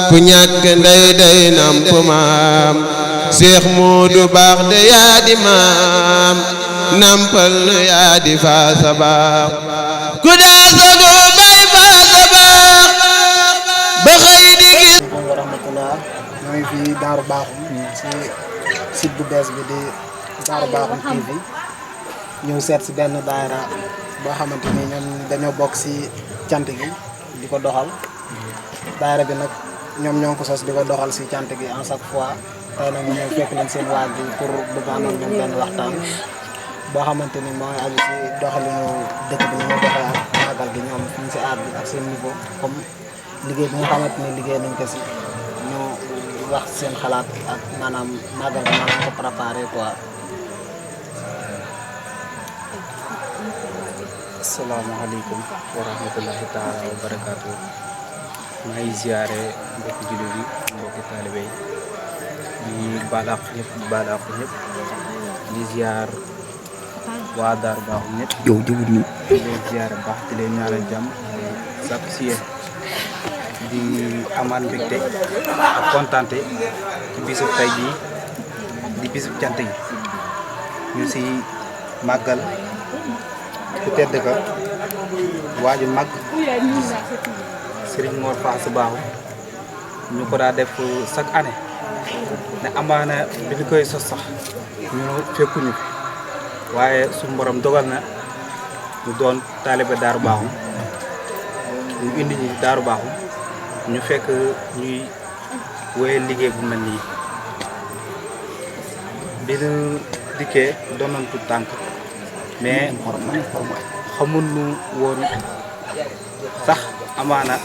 ku ñàkk ndey day namp maam Seex Moodu baax de yaa di maam nampal nu yaa di faasa baax ku daa sago bay faasa baax ba xëy di gis wa rahmatullah ñoo ngi fii Daaru Bakhoum si site bu bees bi di Daaru Bakhoum TV ñëw seet si benn daayira boo xamante ni ñoom dañoo bokk si cant gi di ko doxal daayira bi nag ñoom ñoo ko sos di ko doxal si cant gi en chaque fois tey nag ñu ñëw fekk leen seen waaj bi pour bëgg a amal ñoom benn waxtaan boo xamante ni mooy aju si doxalinu dëkk bi ñu ngi doxee ak màggal gi ñoom fi ñu si aat bi ak seen niveau comme liggéey bi nga xamante ni liggéey nañ ko si ñu wax seen xalaat ak maanaam màggal gi maanaam ko préparé quoi. asalaamaaleykum wa rahmatullahi taala wa barakaatu maa ngi ziare mbokki jullit yi mbokki taalibe yi di baal àq ñëpp di baal àq ñëpp di ziar waa Daaru Bakhoum ñëpp yow jëwut ni di leen ziare baax di leen ñaanal jàmm sàkku si yéen di amaan mbégte ak kontante ci bisub tey jii di bisub cant yi ñu si màggal ku tedd ka waaju mag Serigne Mor Fass Bakhoum ñu ko daa def chaque année ne amaana bi ñu koy sos sax ñu fekkuñu waaye suñu borom dogal na ñu doon taalibe Daaru Bakhoum ñu indi ñi Daaru Bakhoum ñu fekk ñuy wéyal liggéey bu mel nii bi ñu dikkee doonoon tout tànk mais xamul nu woon sax amaana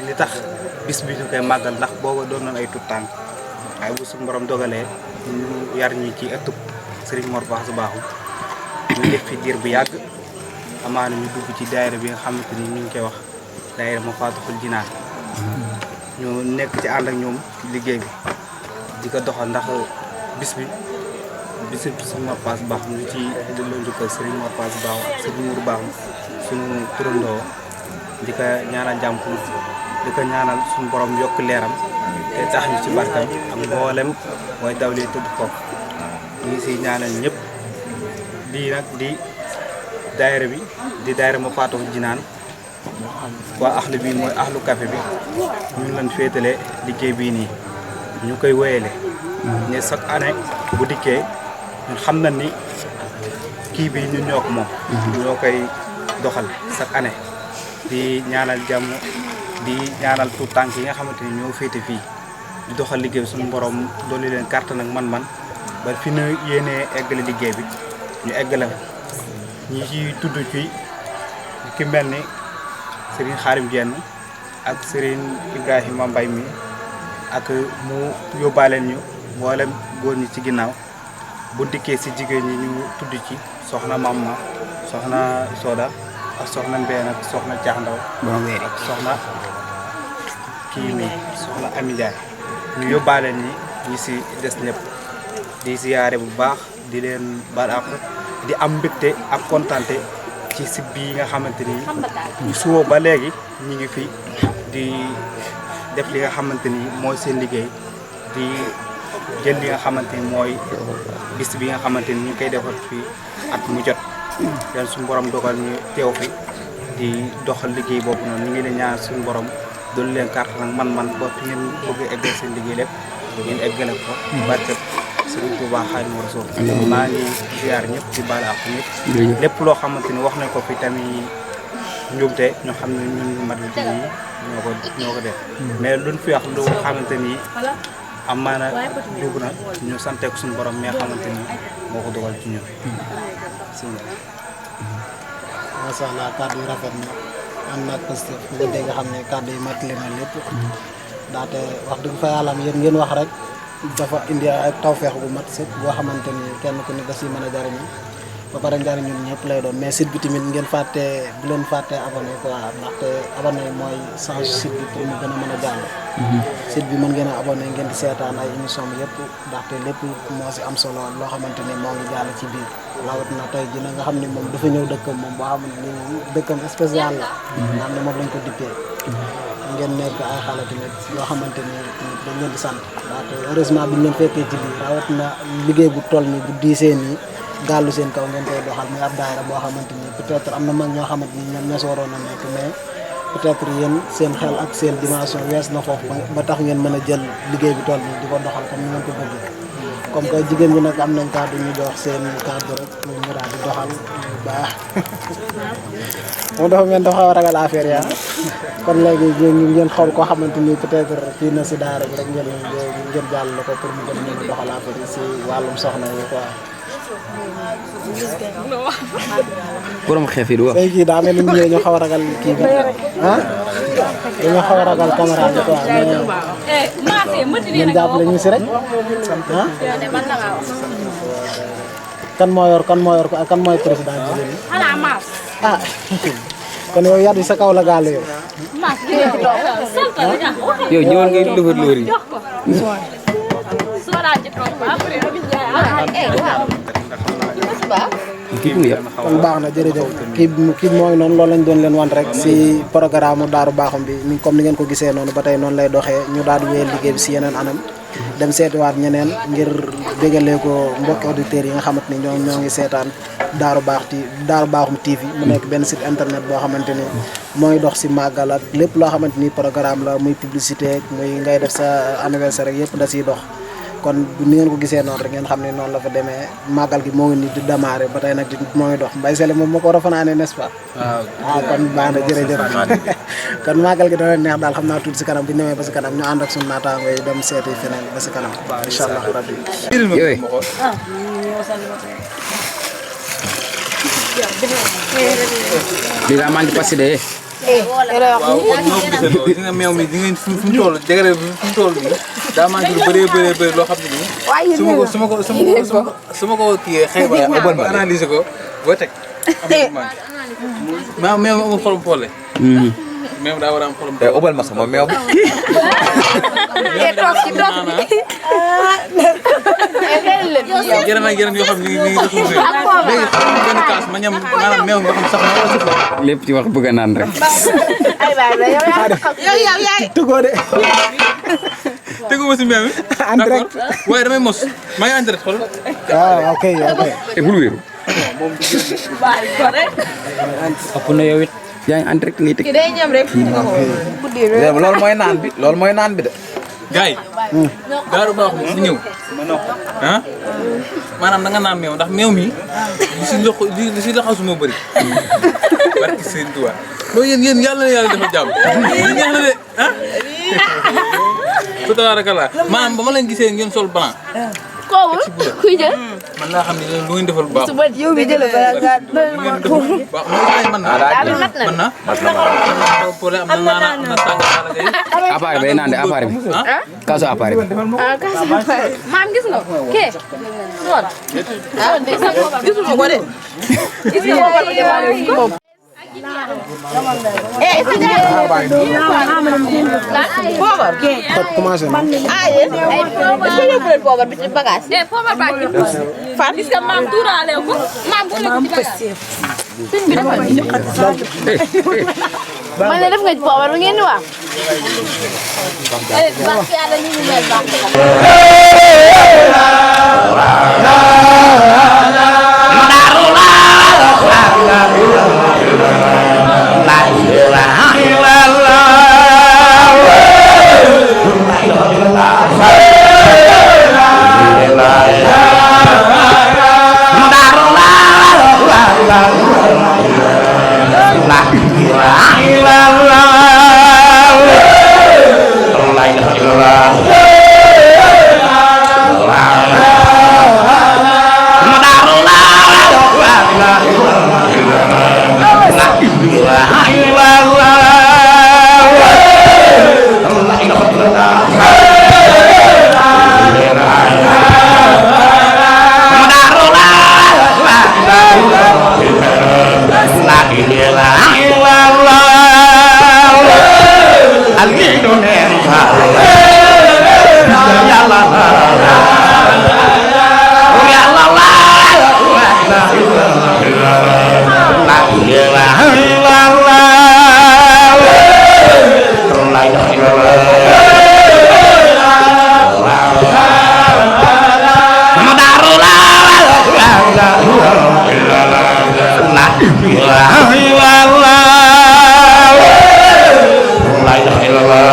li tax bis bi ñu koy màggal ndax booba doon nañ ay tout tànk waaye bu suñu borom dogalee ñu yar ñi ci ëttub Serigne Mor Fass Bakhoum ñu def fi diir bu yàgg amaana ñu dugg ci daayira bi nga xamante ni ñu ngi koy wax daayira Mafatihul Jinaan ñu nekk ci ànd ak ñoom ci liggéey bi di ko doxal ndax bis bi bisub Serigne Mor Fass Bakhoum ñu ci delloo njukkal Serigne Mor Fass Bakhoum ak Serigne Mourou Bakhoum suñu turandoo di ko ñaanal jàmm di ko ñaanal suñu borom yokk leeram te tax ñu ci barkam ak mboolem mooy dawli tëdd foofu ñu ngi si ñaanal ñëpp lii nag di daayira bi di daayira Mafatihul Jinaan waa axlu bi mooy axlu café bi ñun lañ féetale liggéey bii nii ñu koy wéyale ne chaque année bu dikkee ñun xam na ni kii bi ñun ñoo ko moom ñoo koy doxal chaque année di ñaanal jàmm di ñaanal tout tànk yi nga xamante ni ñoo féete fii di doxal liggéey bi suñu borom dolli leen kàttan ak man-man ba fi ñu yéenee eggale liggéey bi ñu eggale ñi ci tudd ci ki mel ni Serigne Xaarim Jenn ak Serigne Ibrahima Mbay mi ak mu yóbbaaleen ñu mboolem góor ñi ci ginnaaw bu dikkee si jigéen ñi ñu tudd ci soxna Mamma soxna Soda ak soxna Mbeen ak soxna Caax Ndaw ak soxna kii mi soxna Ami Njaay ñu yóbbaaleen ñi si des ñëpp di ziyaare bu baax di leen baal ak di am mbégte ak kontante ci sib bi nga xamante ni ñu suba ba léegi ñu ngi fi di def li nga xamante ni mooy seen liggéey di jël li nga xamante ni mooy bis bi nga xamante ni ñu ngi koy defal fii at mu jot yan suñu borom dogal ñu teew fi di doxal liggéey boobu noonu ñu ngi leen ñaan suñu borom doolu leen carte nag man ba fi ngeen bëgg a eggal seen liggéey lépp ngeen eggale ko barke Sëriñ Tuubaa Xaadimu Rasuul maa ngi ziar ñëpp di baal ak ñëpp lépp loo xamante ni wax nañ ko fi tamit njuumte ñoo xam ne ñun mat bi yi ñoo ko def mais luñ fi wax lu xamante ni amaana jub na ñu sante ko suñu borom mi nga xamante ni moo ko dogal ci ñun macha allah kàddu yi rafet na am na positif nga dégg nga xam ne kàddu yi matali na lépp ndaxte wax dëgg fa yàlla yéen ngeen wax rek dafa indi ak tawfeex bu mat sëkk boo xamante ni kenn ku ne da si mën a jariñu ba pare njariñ ñun ñëpp lay doon mais site bi tamit ngeen fàtte bu leen fàtte abonné quoi ndaxte abonné mooy change site bi pour mu gën a mën a jàll site bi mën ngeen a abonné ngeen di seetaan ay émission bi yëpp ndaxte lépp moo si am solo loo xamante ni moo ngi jàll ci biir rawat na tey ji nga xam ne moom dafa ñëw dëkkam moom boo xam ne ni moom dëkkam spécial la nga xam ne moom lañ ko dippee ngeen nekk ay xale tamit yoo xamante ni dañ leen di sant ndaxte heureusement bi ñu leen fekkee ci lii rawatina liggéey bu toll ni bu diisee nii gàllu seen kaw ngeen koy doxal muy ab daayira boo xamante ni peut-être am na mag ñoo xamante ni ñoom ñoo si waroon a nekk mais peut-être yéen seen xel ak seen dimension wees na foofu ba tax ngeen mën a jël liggéey bi toll nii di ko doxal comme ni ngeen ko bëggee comme que jigéen ñi nag am nañ kàddu ñu jox seen kàddu rek ñu daal di doxal bu baax moom dafa mel dafa xaw a ragal affaire ya kon léegi ngeen xool koo xamante ni peut-être fii na si daara bi rek ngeen jàll ko pour mu gën a mën a doxal affaire yi si wàllum soxna yi quoi. borom xeef yi du wax. tey jii daa mel ni ñu ñoo xaw a ragal kii bi ah dañoo xaw a ragal caméra bi quoi mais ngeen jàppale ñu si rek ah. kan mooy président jigéen ñi. ah kon yow yar bi sa kaw la gaal yow. yow ñëwal ngay lëfër lëfër yi. kon baax na jërëjëf kii mooy noonu loolu lañ doon leen wan rek si programme Daaru Bakhoum bi comme ni ngeen ko gisee noonu ba tey noonu lay doxee ñu daal di wéyal liggéey bi si yeneen anam dem seetiwaat ñeneen ngir bégalee ko mbokki auditeurs yi nga xamante ni ñoo ngi seetaan Daaru Bakhoum TV mu nekk benn site internet boo xamante ni mooy dox si màggal ak lépp loo xamante ni programme la muy publicité muy ngay def sa anniversaire rek yëpp da siy dox kon ni ngeen ko gisee noonu rek ngeen xam ne noonu la fa demee màggal gi moo ngi nii di démarrer ba tey nag moo ngi dox Mbaye Sele moom moo ko war a fanaane n'est-ce pas. waaw kon baax na jërëjëf kon màggal gi dana neex daal xam naa tuuti si kanam bu ñu demee ba si kanam ñu ànd ak suñu naataango yi dem seeti feneen ba si kanam incha allah rabbi. yooyu. lii daa maa ngi passé de. waaw kon ñoo gisee loolu gis nga meew mi di ngeen fu mu toll jegere bi fu mu toll nii daa maa ngi lu bëree loo xam ne nii su ma ko kii xayma analyser ko boo teg am meew mi amul xorom poole meew daa war a am xorom poole ubal ma sama meew bi yeneen ak yeneen yoo xam ne ñu ngi retrouvé léegi xam nga benn kaas ma ñam maanaam meew nga xam sax na wala suuf la lépp ci wax bëgg a naan rek. tëggoo de. tegu ma si meew mi. en direct waaye damay mos maa ngi en direct xool. waaw ok. et bul wéeru. ëpp na yow it. yaa ngi en direct ngay teg. loolu mooy naan bi de. gars yi. Daaru Bakhoum si ñëw. ah maanaam da nga naan meew ndax meew mi li si laxasu moo bëri. barki Sëriñ Tuubaa loolu yéen yàlla na yàlla defal jàmm. li neex na de ah. tabaarakallaa maanaam ba ma leen gisee ngeen sol blanc. kuy jël man naa xam ne lu ngeen defal bu baax. yow mi jël bala nga mën na am na tàngaay appareil bi day naan de appareil bi. kaasu appareil bi. maam gis nga ke soor gisuma ko de poobar commencé na. poobar bi ci bagage poobar baa ngi fan gis nga maam tuuraale ko maam boole ko ci bagage sëñ bi dafa ñu man ne def nga ci poobar bi ngeen di wax baax yàlla ñu ñu mel baax la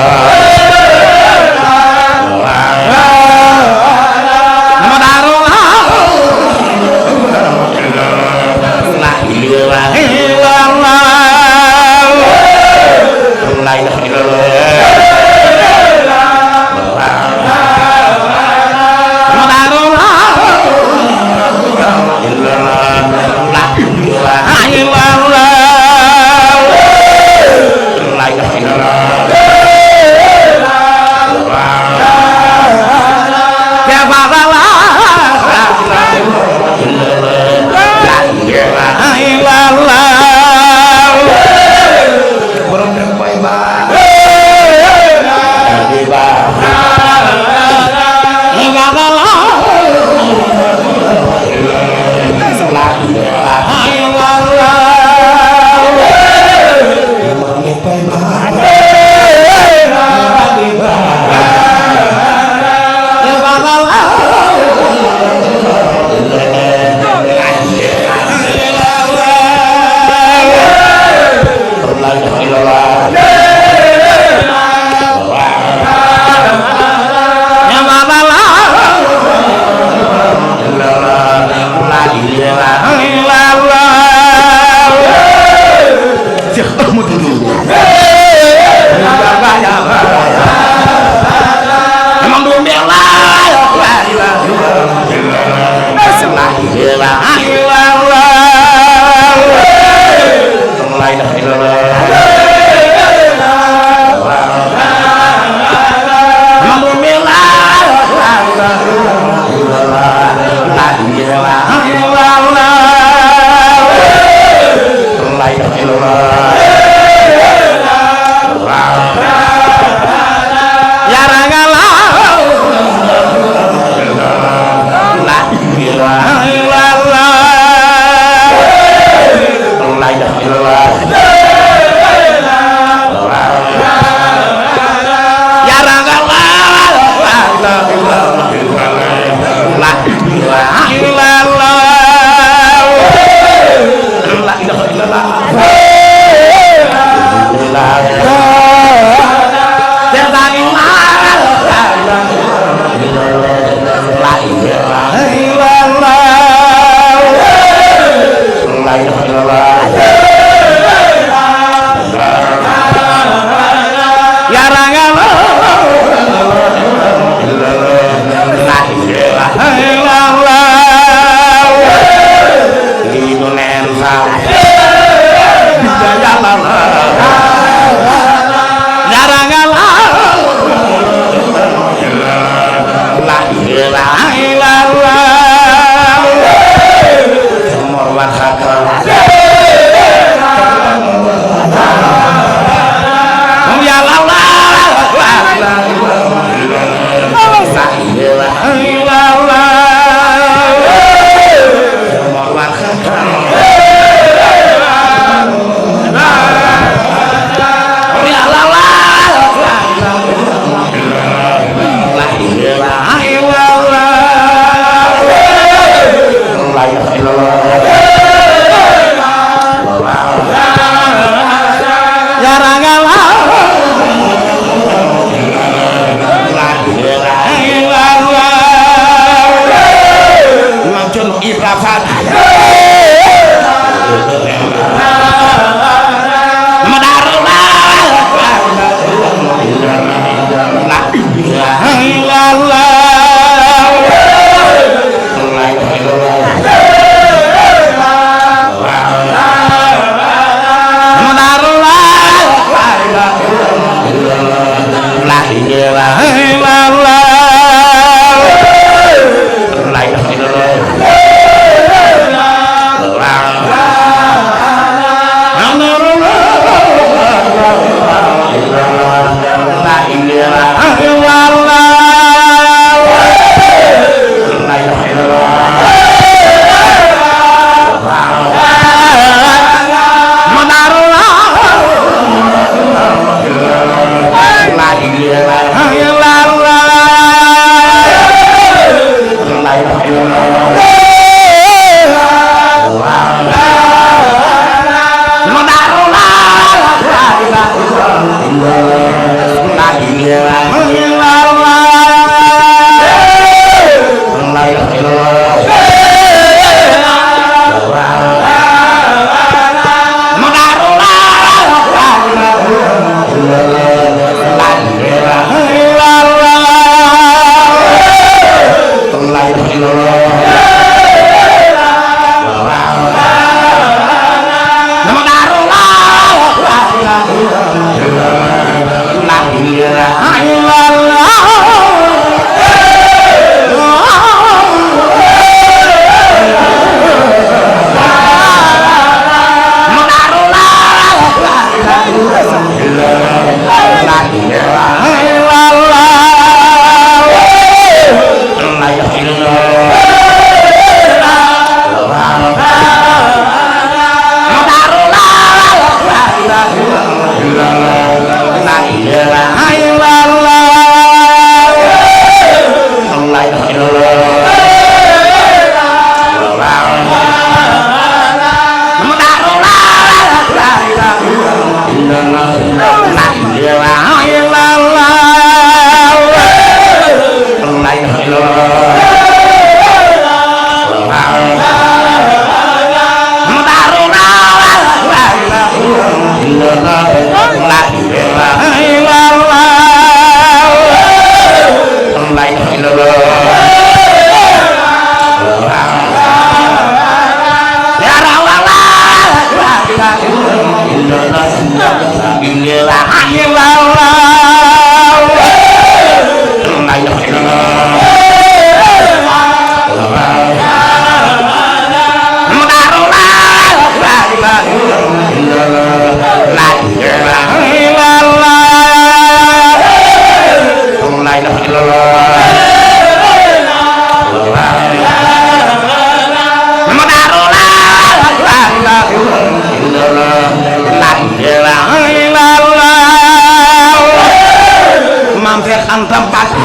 maam Seex Anta Mbàkke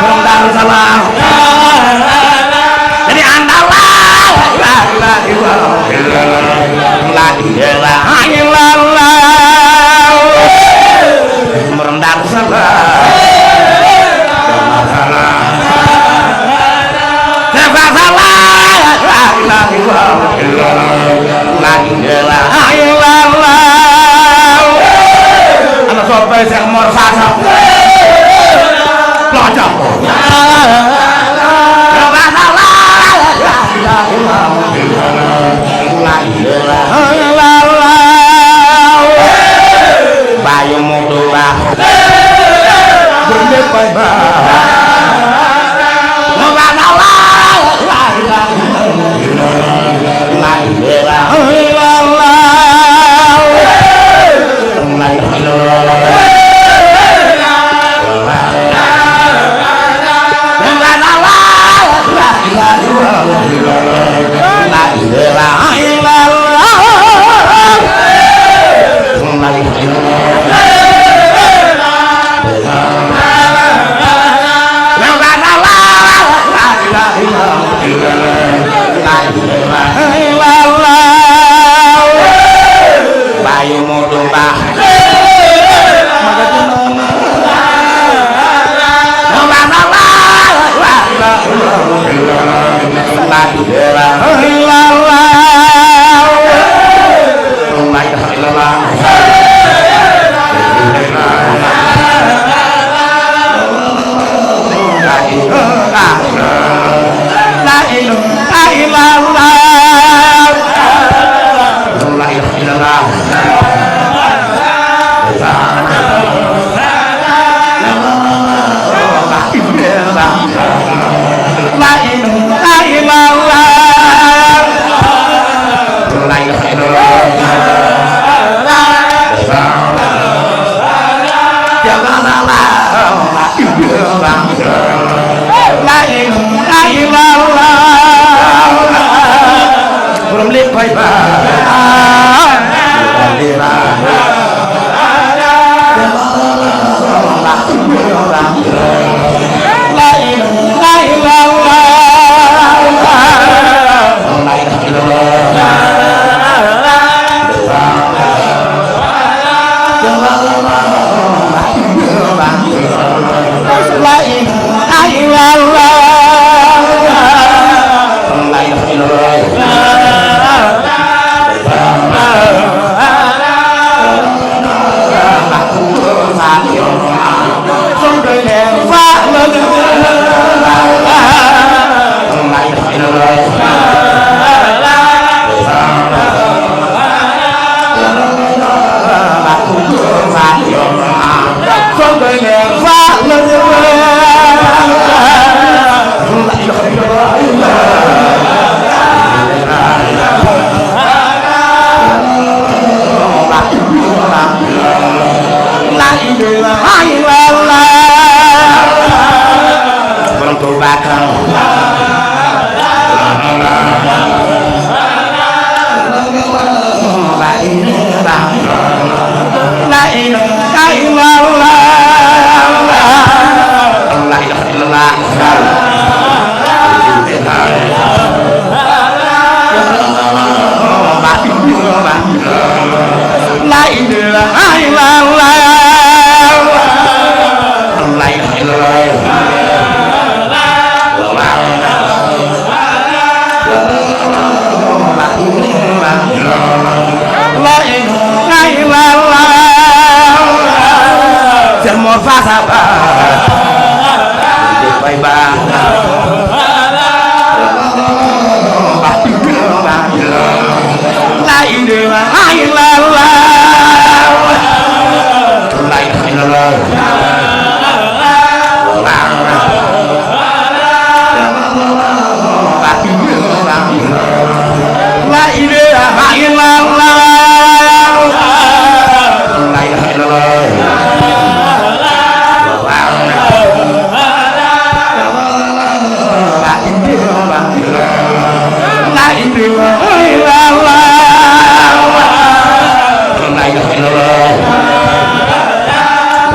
borom Daaru Salaam jadi andal la ilaha illallah borom Daaru Salaam ana soppay Seex Mor Faasa loco bayu mudu ba bende bay ba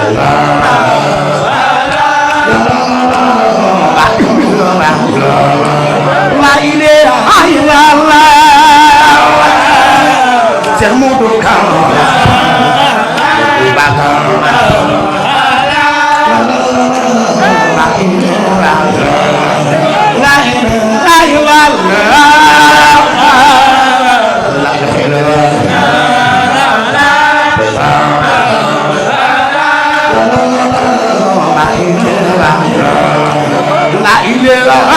La La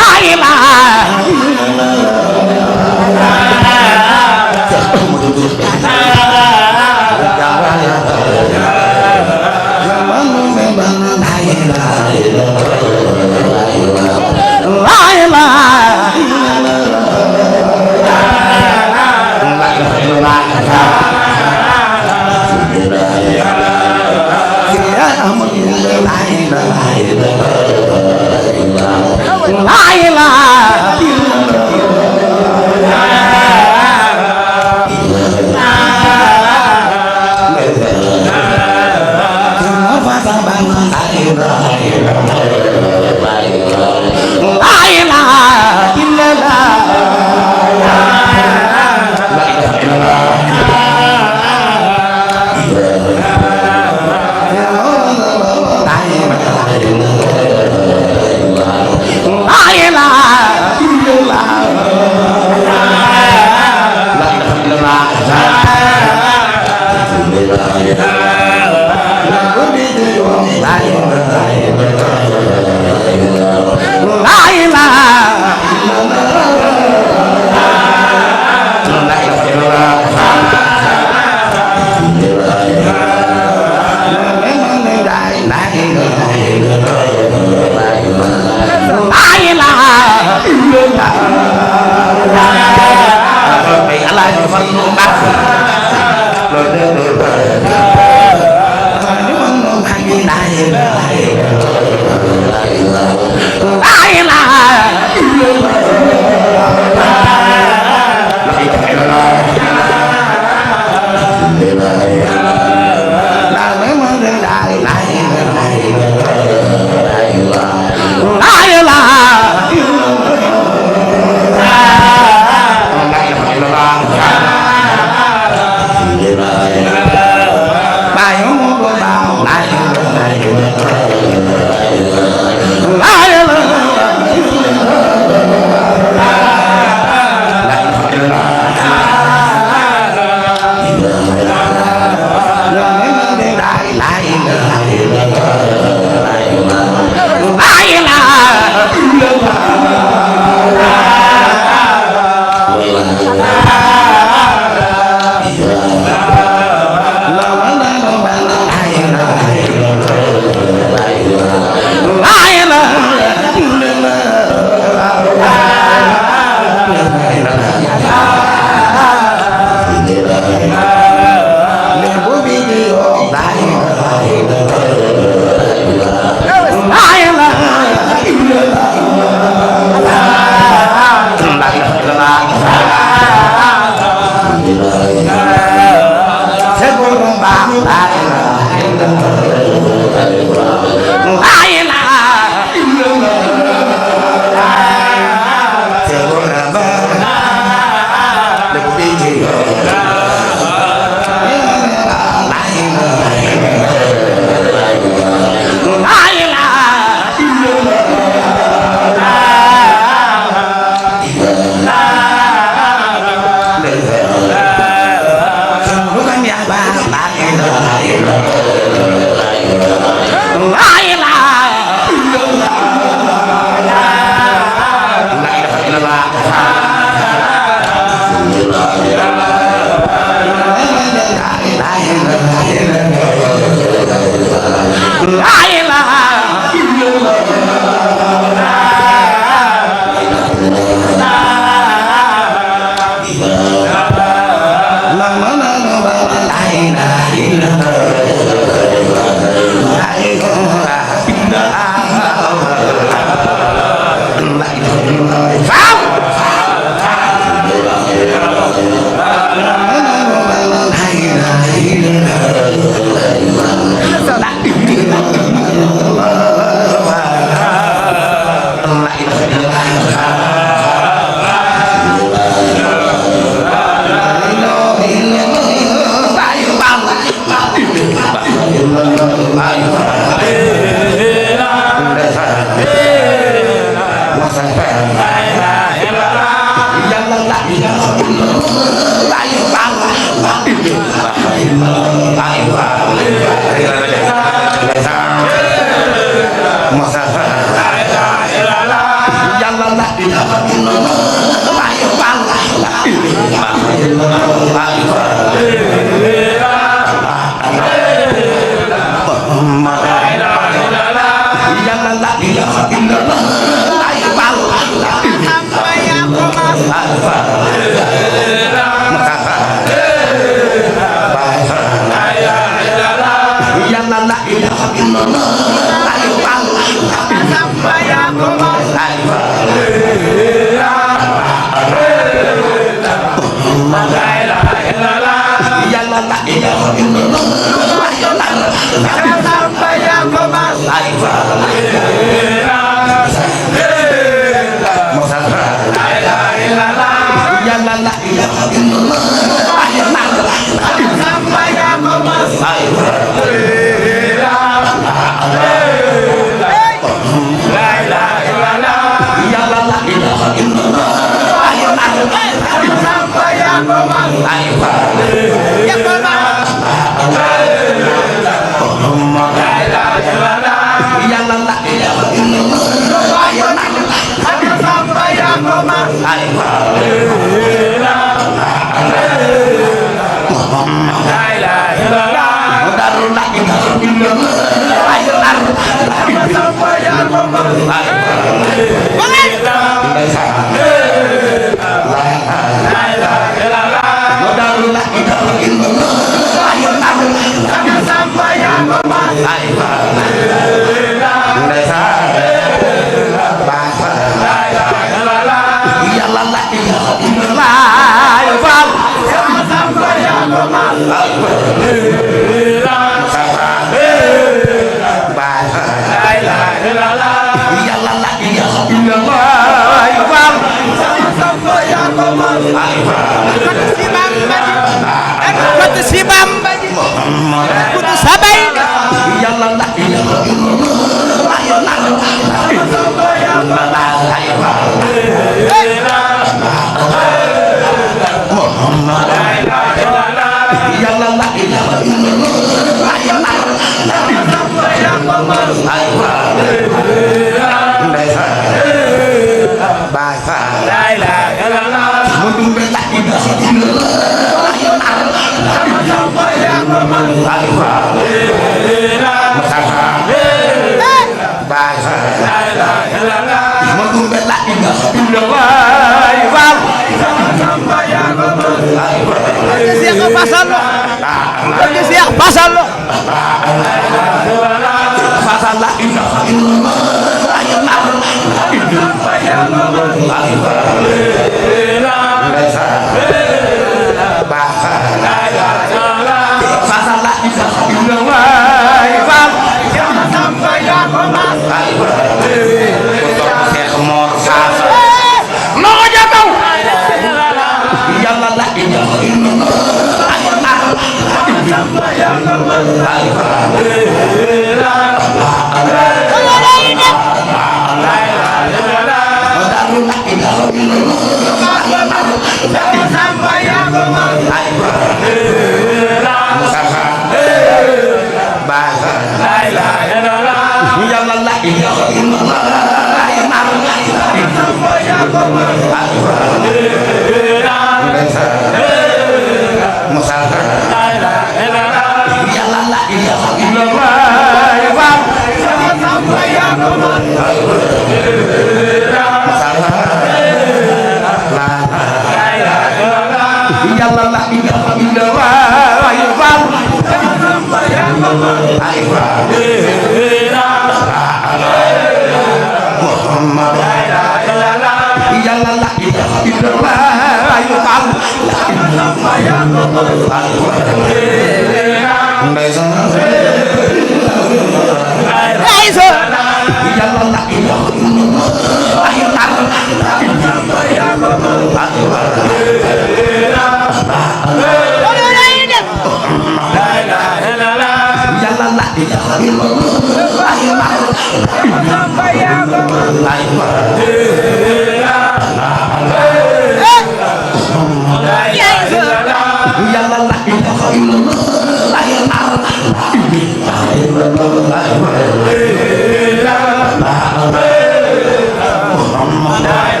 La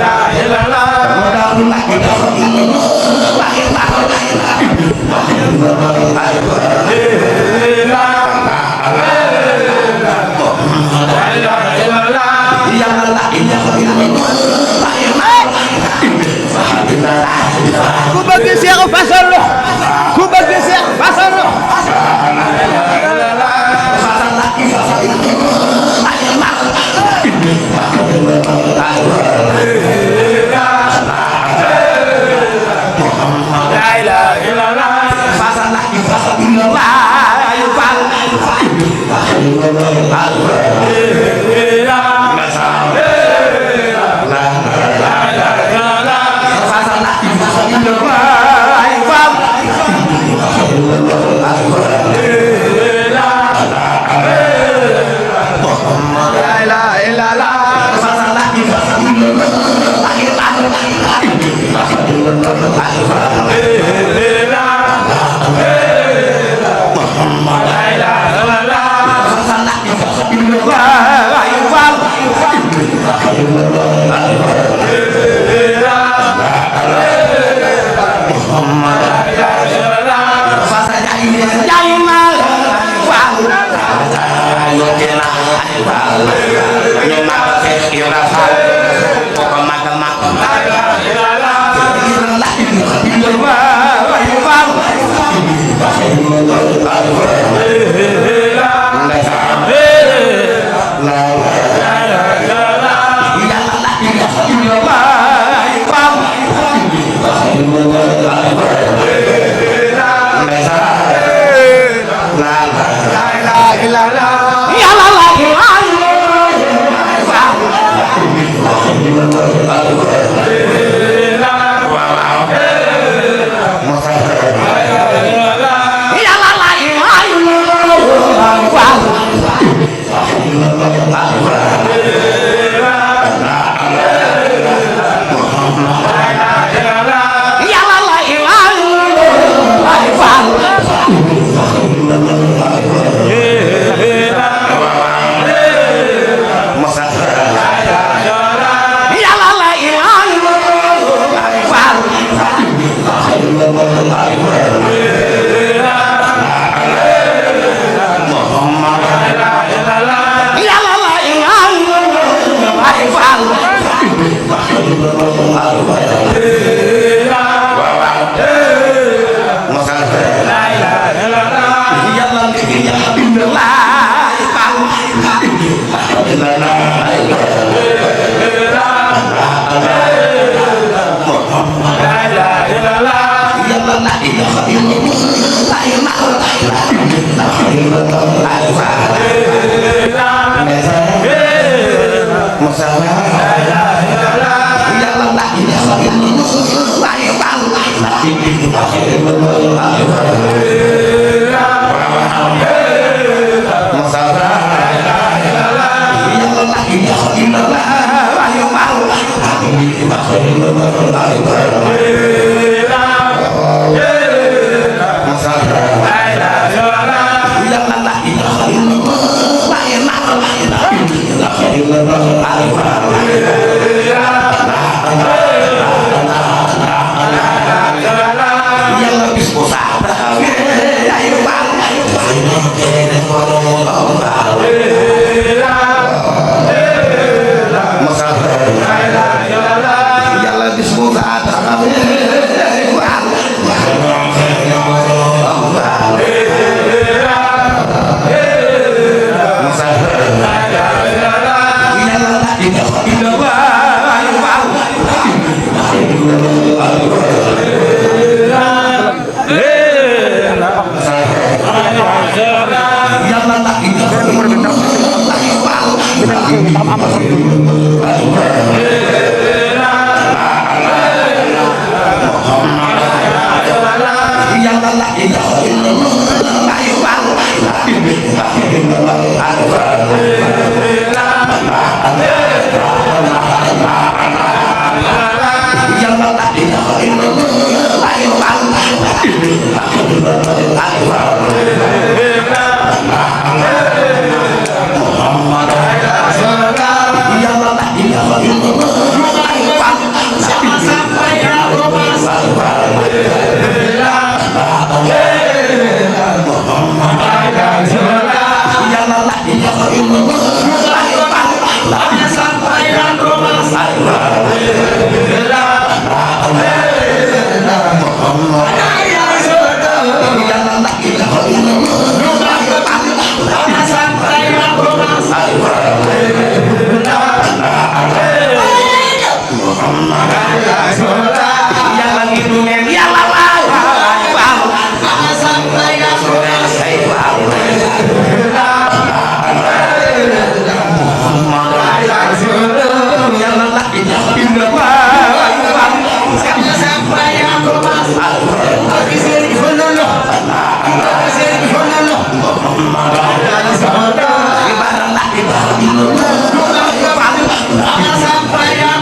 Sampai yang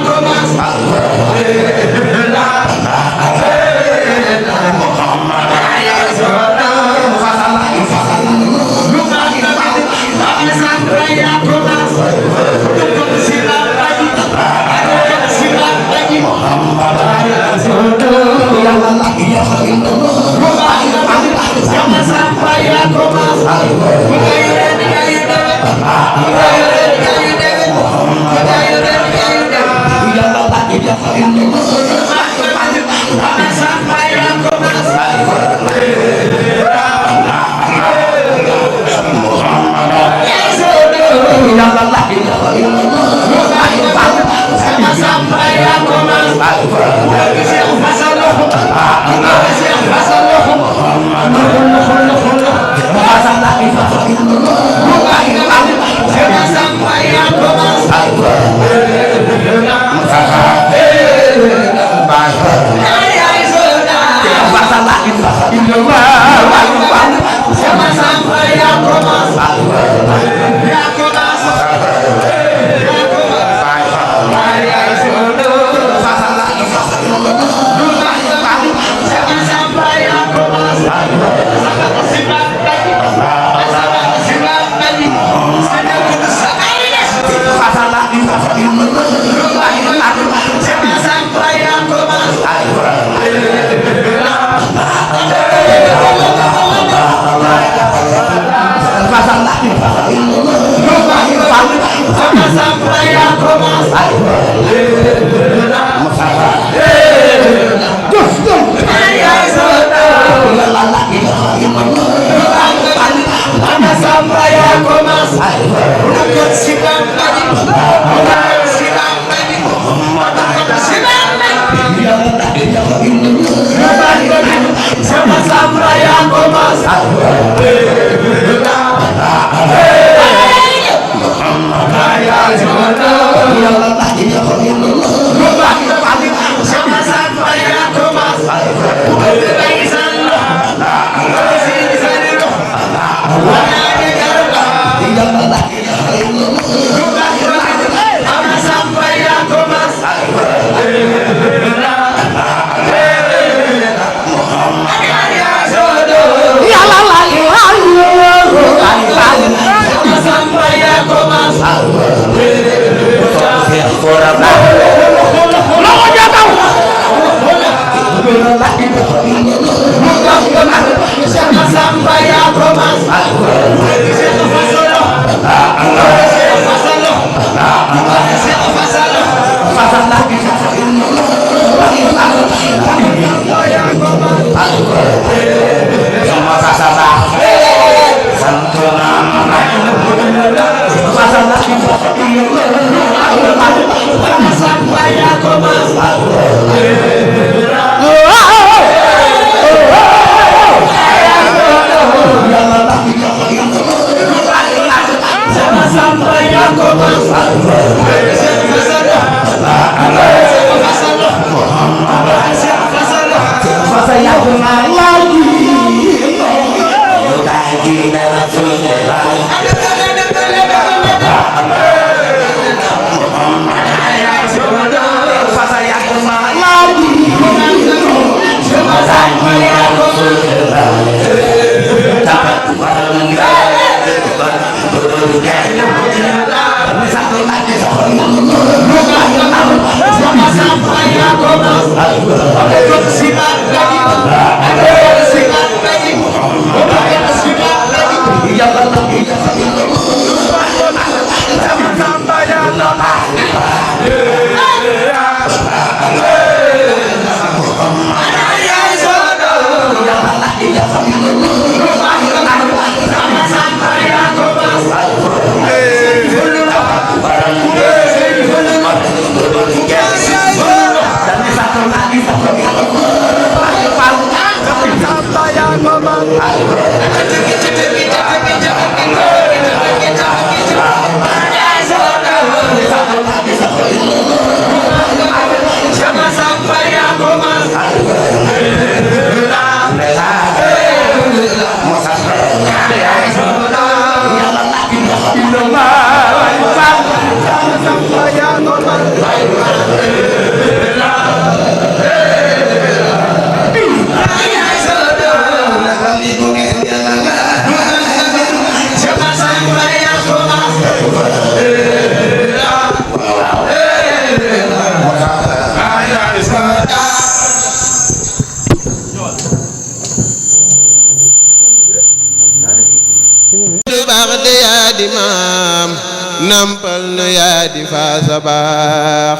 nampal nu yaa di fa sa baax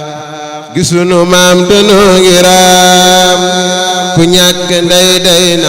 gisunu maam dunu ngi raam ku ñàkk ndey day na